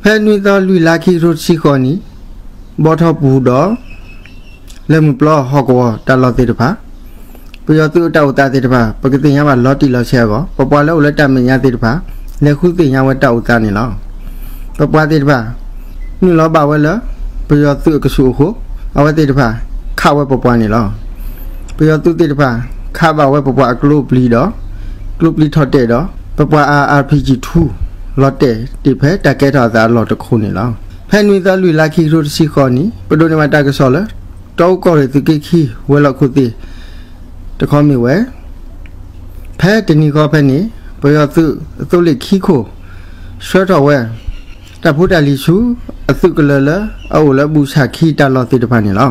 ဖဲနွံသီလွံၢ်လါခံကထိတဆံဃိးနံၣ် ဘီထီၣ်ပူၤဒီး လၢမုၢ်ပျီဟီၣ်ကဝီၤတၢ်လီၢ်သ့ၣ်တဖၣ်, ပယီၤသုးအတၢ်အိၣ်သးသ့ၣ်တဖၣ် ပကသ့ၣ်ညါဘၣ်လီၤတံၢ်လီၤဆဲးအဂီၢ် ပပှၤလၢအိၣ်လၢတၢ်မဲာ်ညါသ့ၣ်တဖၣ် လဲၤဃုသ့ၣ်ညါဝဲတၢ်အိၣ်သးန့ၣ်လီၤ. ပပှၤသ့ၣ်တဖၣ် နုာ်လီၤဘၣ်ဝဲလၢ ပယီၤသုးအကဆူးအဃိ အဝဲသ့ၣ်တဖၣ် ခးဝဲပပှၤန့ၣ်လီၤ. ပယီၤသုးသ့ၣ်တဖၣ် ခးဘၣ်ဝဲပပှၤအကျိပျံၤဒီး ကျိပျံၤထီၣ်တဲာ်ဒီး ပပှၤ အါ အါ အါ ပီ ကၠံ ထူ လီၤတဲာ်တ့ၢ်ဖဲ တၢ်ကဲထီၣ်အသးအလီၢ်တခိၣ်န့ၣ်လီၤ. ဖဲနွံသီလွံၢ်လါခံကထိတဆံဃိးနံၣ် ပဒိးန့ၢ်ဘၣ်တၢ်ကစီၣ်လၢ တီအူကီၢ်ရ့ၣ်သုးက့ခံ ဝဲၤလီၢ်ခိၣ်သ့ၣ် တခီမ့ၢ်ဝဲ ဖဲတနံၤဃီဖဲန့ၣ် ပယီၤသုးအသိလ့ၣ်ခံခိၣ် ဆှၢထီၣ်ဝဲ တၢ်ဖိတၢ်လံၤဆူ အသုးကလၢၤလၢအအိၣ်လၢဘူးဆၣ်ခံတၢ်လီၢ်သ့ၣ်တဖၣ်န့ၣ်လီၤ.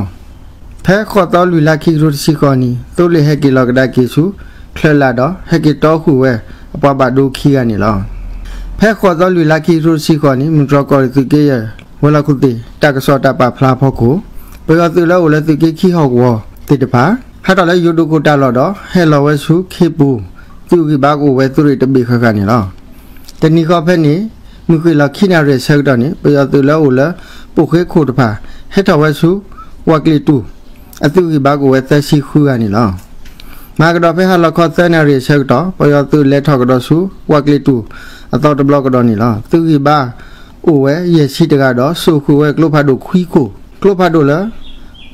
ဖဲဃိးသီလွံၢ်လါခံကထိတဆံဃိးနံၣ် သိလ့ၣ်ဟဲက့ၤလီၤကဒါက့ၤဆူ ချၢလးဒီး ဟဲက့ၤတီဃုာ်ဝဲ အပှၤဘၣ်ဒိခံဂၤန့ၣ်လီၤ. ဖဲဃိးသီလွံၢ်လါခံကထိတဆံဃိးနံၣ် မုၢ်တြီၢ်ကီၢ်ရ့ၣ်သုးက့ယဲၢ် ဝဲၤလီၢ်ခိၣ်သ့ၣ် တၢ်ကစီၣ်တၢ်ပာ်ဖျါအဖီခိၣ် ပယီၤသုးလၢအိၣ်လၢသုးက့ခံဟီၣ်ကဝီၤသ့ၣ်တဖၣ် ဟးထီၣ်လၢယိၤဒိၣ်ခိၣ်တၢ်လီၢ်ဒီး ဟဲလီၤဝဲဆူခ့ပူၤ သုးဂံၢ်ဘါကအိၣ်ဝဲသုးရ့ၣ်တဘ့ၣ်ဃၣ်ဃၣ်န့ၣ်လီၤ. တနံၤဃီဖဲန့ၣ် မုၢ်ဃ့ၢ်လီၤခံနၣ်ရံၣ်အဆၢကတီၢ်န့ၣ် ပယီၤသုးလၢအိၣ်လၢပိာ်ဃ့ခိၣ်တဖၣ် ဟဲထီၣ်ဝဲဆူ ဝၣ်ကျ့ၤတူၢ် အသုးဂံၢ်ဘါကအိၣ်ဝဲသၢဆံဃုဂၤန့ၣ်လီၤ. မၤကဒီးဖဲဟါလီၤခီသၢနၣ်ရံၣ်အဆၢကတီၢ် ပယီၤသုးလဲၤထီၣ်ကဒီးဆူ ဝၣ်ကျ့ၤတူၢ် အသီတဘျီကဒီးန့ၣ်လီၤ. သုးဂံၢ်ဘါအိၣ်ဝဲယဲၢ်ဆံတဂၤဒီး စိာ်ဃုာ်ဝဲကျိဖးဒိၣ်ခွံခိၣ်, ကျိဖးဒိၣ်လၢ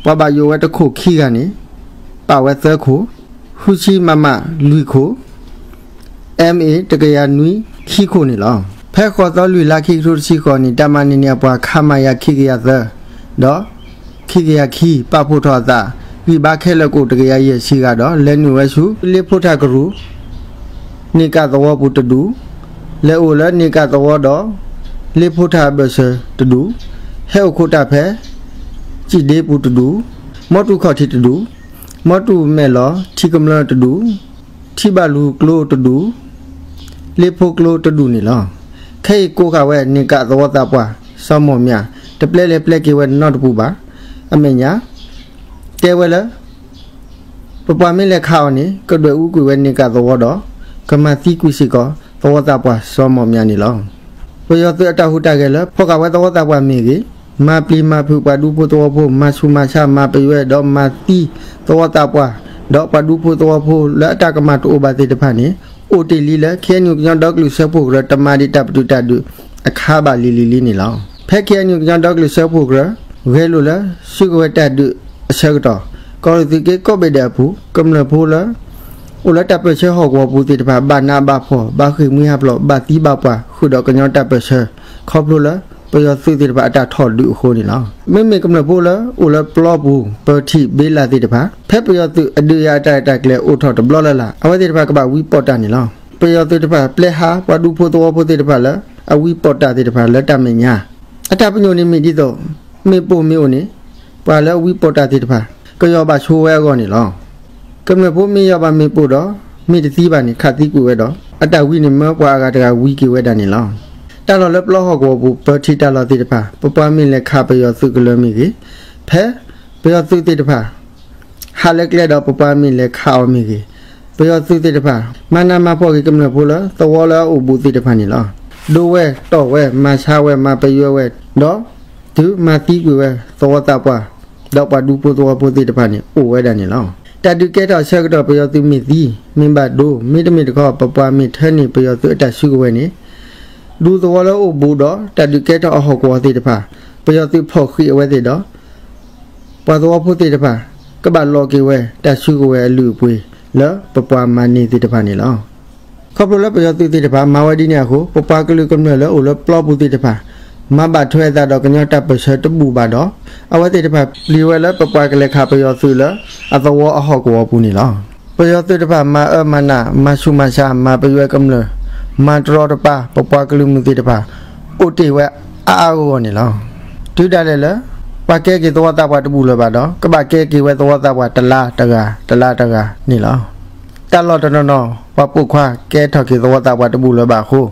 ပှၤဘၣ်ယိၣ်ဝဲတခိၣ်ခံဂၤန့ၣ် ပာ်ဝဲသၢခိၣ်, ဃုဆံ မမ လွံၢ်ခိၣ်, အၣ်အ့ တကယၤနွံ ခံခိၣ်န့ၣ်လီၤ. ဖဲဃိးသီလွံၢ်လါခံကထိတဆံဃိးနံၣ် တၢ်မၤန့ၢ်န့ၢ်အပှၤ ခမရ ခံကယၤသၢ ဒီး ခံကယၤခံ ပာ်ဖှိၣ်ထီၣ်အသး ဂံၢ်ဘါခဲလၢာ်ကအိၣ်တကယၤယဲၢ်ဆံဂၤဒီး လဲၤနုာ်ဝဲဆူ လ့ဖိထၣ်ကရူၢ် န့ၢ်ကးသဝီပူၤတဒူၣ်, လဲၤအိၣ်လၢန့ၢ်ကးသဝီဒီး လ့ဖိထၣ်အဘၢၣ်စၢၤတဒူၣ်, ဟဲအိၣ်ခိးတၢ်ဖဲ ကၠံၣ်ဒ့ပူၤတဒူၣ်, မီတူၣ်ခီၣ်ထံးတဒူၣ်, မီတူၣ်မဲာ်လီၤထံကမျၢၢ်တဒူၣ်, ထံဘၣ်လူၤကျိတဒူၣ်, လ့ဖိကျိတဒူၣ်န့ၣ်လီၤ. ခဲအံၤကိးဃာ်ဝဲန့ၢ်ကးသဝီသးပှၢ် စီၤမီၣ်မၠး တပျဲလဲၤပျဲက့ၤဝဲနီတပူၤဘၣ်. အမဲာ်ညါ တဲဝဲလၢ ပပှၤမ့ၢ်လဲၤခးအီၤန့ၣ် ကဒွဲၣ်အူကွံာ်ဝဲန့ၢ်ကးသဝီဒီး ကမၤသံကွံာ်စ့ၢ်ကီး သဝီသးပှၢ်စီၤမီၣ်မၠးန့ၣ်လီၤ. ပယီၤသုးအတၢ်ဟူးတၢ်ဂဲၤလၢ ဖီၣ်ဃာ်ဝဲသဝီသးပှၢ်မ့ၢ်ဂ့ၤ, မၤပျံၤမၤဖုးပှၤဒူဖိသဝီဖိ, မၤဆူးမၤဆါ မၤပယွဲဒီးမၤသံသဝီသးပှၢ်, ဒီးပှၤဒူဖိသဝီဖိလၢအတၢ်ကမၣ်တအိၣ်ဘၣ်သ့ၣ်တဖၣ်န့ၣ် အိၣ်တ့ၢ်လံလၢ ခ့ၣ်အဲၣ်ယူၣ် ကညီဒီကလုာ်စၢဖှိၣ်ကရၢ တမၤဒံးတၢ်ပတုာ်တၢ်ဒုးအခါဘၣ်လံၤလံၤလံန့ၣ်လီၤ. ဖဲခ့ၣ်အဲၣ်ယူၣ် ကညီဒီကလုာ်စၢဖှိၣ်ကရၢ ဂဲၤလိာ်လၢစုကဝဲၤတၢ်ဒုးအဆၢကတီၢ် ကီၢ်ရ့ၣ်သုးက့ကိးဘ့ၣ်ဒဲးအပူၤ ကမျၢၢ်ဖိလၢ အိၣ်လၢတၢ်ပၢၢ်ဆၢဟီၣ်ကဝီၤပူၤသ့ၣ်တဖၣ် ဘၣ်နးဘၣ်ဖှီၣ် ဘၣ်ဃ့ၢ်မှံဟးဖျိး ဘၣ်သံဘၣ်ပှၢ် ဃုာ်ဒီးကညီတၢ်ပၢၢ်ဆၢ ခီဖျိလၢ ပယီၤသုးသ့ၣ်တဖၣ်အတၢ်ထီၣ်ဒုးအဃိန့ၣ်လီၤ. မ့မ့ၢ်ကမျၢၢ်ဖိလၢအိၣ်လၢပျီပူၤ ပၢထံးဘ့လးသ့ၣ်တဖၣ် ဖဲပယီၤသုးအဒုးယၤအတၢ်ရဲၣ်တၢ်ကျဲၤအိၣ်ထီၣ်တဘျီလၢ်လၢ် အဝဲသ့ၣ်တဖၣ်ကဘၣ်ဝံပီၣ်တၢ်န့ၣ်လီၤ. ပယီၤသုးတဖၣ်ပျဲဟးပှၤဒူဖိသဝီဖိသ့ၣ်တဖၣ်လၢ အဝံပီၣ်တၢ်သ့ၣ်တဖၣ်လၢတၢ်မဲာ်ညါ အတၢ်ပညိၣ်န့ၣ်မ့ၢ်ဒ်သိး မ့ၣ်ပိၢ်မ့ၢ်အိၣ်န့ၣ် ပှၤလၢအဝံပီၣ်တၢ်သ့ၣ်တဖၣ် ကယီၢ်ဘၣ်ဆိဝဲအဂီၢ်န့ၣ်လီၤ. ကမျၢၢ်ဖိမ့ၢ်ယီၢ်ဘၣ်မ့ၣ်ပိၢ်ဒီး မ့ၢ်တသံဘၣ်န့ၣ် ခးသံကွံာ်ဝဲဒီး အတၢ်ဝံန့ၣ်မၢပှၤအဂၤတဂၤဝံက့ၤဝဲဒၣ်န့ၣ်လီၤ. တၢ်လီၢ်လၢပျီဟီၣ်ကဝီၤပူၤ ပၢထံးတၢ်လီၢ်သ့ၣ်တဖၣ် ပပှၤမ့ၢ်လဲၤခးပယီၤသုးကလၢၤမ့ၢ်ဂ့ၤ, ဖဲပယီၤသုးသ့ၣ်တဖၣ် ဟးလၢကျဲဒီးပပှၤမ့ၢ်လဲၤခးအီၤမ့ၢ်ဂ့ၤ, ပယီၤသုးသ့ၣ်တဖၣ် မၤနးမၤဖှီၣ်က့ၤကမျၢၢ်ဖိလၢသဝီလၢအအိၣ်ဘူးသ့ၣ်တဖၣ်န့ၣ်လီၤ. ဒိးဝဲတီၢ်ဝဲ မၤဆါဝဲ မၤပယွဲဝဲ ဒီးတုၤမၤသံကွံာ်ဝဲ သဝီသးပှၢ် ဒီးပှၤဒူဖိသဝီဖိသ့ၣ်တဖၣ်န့ၣ် အိၣ်ဝဲဒၣ်န့ၣ်လီၤ. တၢ်ဒုးကဲထီၣ်အဆၢကတီၢ် ပယီၤသုးမ့ၢ်သံ မ့ၢ်ဘၣ်ဒိ မ့တမ့ၢ်တခီ ပပှၤမ့ၢ်ထၢန့ၢ်ပယီၤသုးအတၢ်စုကဝဲၤန့ၣ် ဒူသဝီလၢအိၣ်ဘူးဒီးတၢ်ဒုးကဲထီၣ်အဟီၣ်ကဝီၤသ့ၣ်တဖၣ် ပယီၤသုးဖီၣ်ဃံးအဝဲသ့ၣ်ဒီး ပှၤသဝီဖိသ့ၣ်တဖၣ် ကဘၣ်လိးက့ၤဝဲတၢ်စုကဝဲၤအလုၢ်အပှ့ၤ လၢပပှၤမၤန့ၢ်သ့ၣ်တဖၣ်န့ၣ်လီၤ. ခီဖျိလၢပယီၤသုးသ့ၣ်တဖၣ် မၤဝဲဒ်န့ၣ်အဃိ ပပှၤကလုာ်ကမျၢၢ်လၢအိၣ်လၢပျီပူၤသ့ၣ်တဖၣ် မၤဘၣ်ထွဲအသးဒီးကညီတၢ်ပၢၢ်ဆၢတဘူၣ်ဘၣ်ဒီး အဝဲသ့ၣ်တဖၣ်ပျံၤဝဲလၢပပှၤကလဲၤခးပယီၤသုးလၢအသဝီအဟီၣ်ကဝီၤပူၤန့ၣ်လီၤ. ပယီၤသုးတဖၣ် မၤအၢမၤနး မၤဆူးမၤဆါ မၤပယွဲကမျၢၢ် မၤတရီတပါ ပပှၤကလုာ်မုၢ်သ့ၣ်တဖၣ် အိၣ်တ့ၢ်ဝဲအါအါဂီၢ်ဂီၢ်န့ၣ်လီၤ. တုၤဒၣ်လဲာ်လၢ ပှၤကဲက့ၤသဝီသးပှၢ်တဘူၣ်လၢၤဘၣ်ဒီး ကဘၣ်ကဲက့ၤဝဲသဝီသးပှၢ်တလါတဂၤ တလါတဂၤန့ၣ်လီၤ. တၢ်လီၢ်တနီၤနီၤ ပှၤပိာ်ခွါကဲထီၣ်က့ၤသဝီသးပှၢ်တဘူၣ်လၢၤဘၣ်အဃိ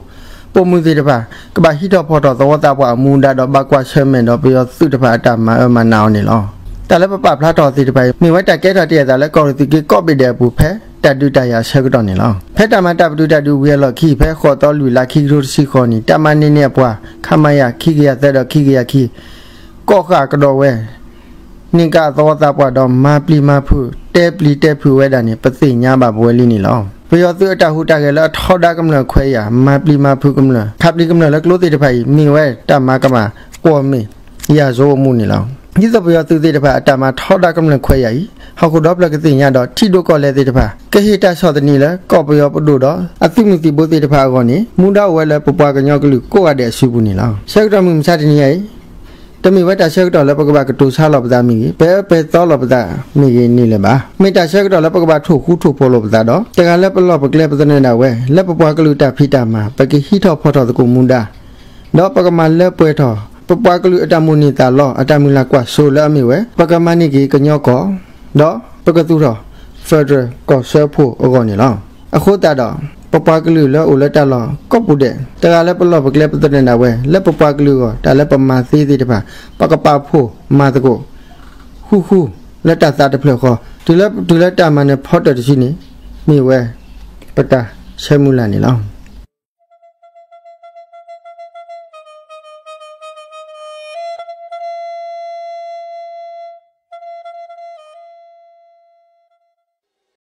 ပိာ်မုၣ်သ့ၣ်တဖၣ် ကဘၣ်ဟံးထီၣ်ဖီၣ်ထီၣ်သဝီသးပှၢ်အမူဒါဒီး ဘၣ်ကွၢ်ဆၢၣ်မဲာ်ဒီးပယီၤသုးတဖၣ်အတၢ်မၤအၢမၤနးအီၤန့ၣ်လီၤ. တၢ်လၢပပာ်ဖျါထီၣ်သ့ၣ်တဖၣ်အံၤ မ့ၢ်ဝဲတၢ်ကဲထီၣ်တ့ၢ်အသးလၢကီၢ်ရ့ၣ်သုးက့ကိးဘ့ၣ်ဒဲးအပူၤဖဲ တၢ်ဒုးတၢ်ယၤအဆၢကတီၢ်န့ၣ်လီၤ. ဖဲတၢ်မၤတၢ်ပတုာ်တၢ်ဒုးဝံၤအလီၢ်ခံ ဖဲဃိးသီလွံၢ်လါ ခံကထိတဆံဃိးနံၣ် တၢ်မၤန့ၢ်န့ၢ်အပှၤ ခမရ ခံကယၤသၢဒီးခံကယၤခံ ကိးဃာ်ကဒီးဝဲ န့ၢ်ကါအသဝီသးပှၢ်ဒီးမၤပျံၤမၤဖုး တဲပျံၤတဲဖုးဝဲဒၣ်န့ၣ် ပသ့ၣ်ညါဘၣ်ပဝဲလံန့ၣ်လီၤ. ပယီၤသုးအတၢ်ဟူးတၢ်ဂဲၤလၢအထီဒါကမျၢၢ်ခွဲးယာ် မၤပျံၤမၤဖုးကမျၢၢ် ခးပျံၤကမျၢၢ်လၢကျိသ့ၣ်တဖၣ်အံၤ မ့ၢ်ဝဲတၢ်မၤကမၣ်ကွီၢ်မ့ၢ် ရာဇဝတ်မှုန့ၣ်လီၤ. ဒ်သိးပယီၤသုးသ့ၣ်တဖၣ်အတၢ်မၤထီဒါကမျၢၢ်ခွဲးယာ်အံၤ ဟီၣ်ခိၣ်ဒီဖျၢၣ်ကသ့ၣ်ညါဒီး ထံဒိၣ်ကီၢ်လဲၢ်သ့ၣ်တဖၣ် ကဟ့ၣ်တၢ်ဆီၣ်သနံးလၢကီၢ်ပယီၤပဒိၣ်ဒီး အသုးမုၢ်သံၣ်ဘိသ့ၣ်တဖၣ်အဂီၢ်န့ၣ် မူဒါအိၣ်ဝဲလၢပပှၤကညီကလုာ်ကိးဂၤဒဲးအစုပူၤန့ၣ်လီၤ. ဆၢကတီၢ်မုၢ်မဆါတနံၤအံၤ တမ့ၢ်ဝဲတၢ်ဆၢကတီၢ်လၢပကဘၣ်ကတိၤဆါလီၤပသးမ့ၢ်ဂ့ၤ, ပအၢပသီလီၤပသးမ့ၢ်ဂ့ၤန့ၣ်လၢၤဘၣ်. မ့ၢ်တၢ်ဆၢကတီၢ်လၢပကဘၣ်ထိၣ်ဃူထိၣ်ဖိးလိာ်ပသးဒီး တဂၤလၢပလီၢ်ပကျဲပသနၢၣ်ဒၣ်ဝဲ လၢပပှၤကလုာ်တၢ်ဖံးတၢ်မၤ ပကဟံးထီၣ်ဖီၣ်ထီၣ်သကိးမူဒါ ဒီးပကမၤလၢပှဲၤထီၣ် ပပှၤကလုာ်အတၢ်မိၣ်န့ၢ်သးလီ အတၢ်မုၢ်လၢ်ကွၢ်စိလၢအမ့ၢ်ဝဲ ပကမၤန့ၢ်က့ၤကညီကီၢ် ဒီးပကသူၣ်ထီၣ် federal ကီၢ်စၢဖှိၣ်အဂီၢ်န့ၣ်လီၤ. အဃိသတးဒီး ပပှၤကလုာ်လၢအိၣ်လၢတၢ်လီၢ်ကိးပူၤဒဲး တဂၤလၢပလီၢ်ပကျဲပသနၢၣ်ဒၣ်ဝဲ လၢပပှၤကလုာ်အဂီၢ် တၢ်လၢပမၤသ့သ့ၣ်တဖၣ် ပကပာ်ဖှိၣ်မၤသကိး ဃူဃူ လၢတၢ်သးတဖျၢၣ်ဃီ တုၤလၢပတုၤလၢတၢ်မၤနၢၤဖီတၢၣ်တစုန့ၣ် မ့ၢ်ဝဲ ပတၢ်ဆၢမုၢ်လၢ်န့ၣ်လီၤ.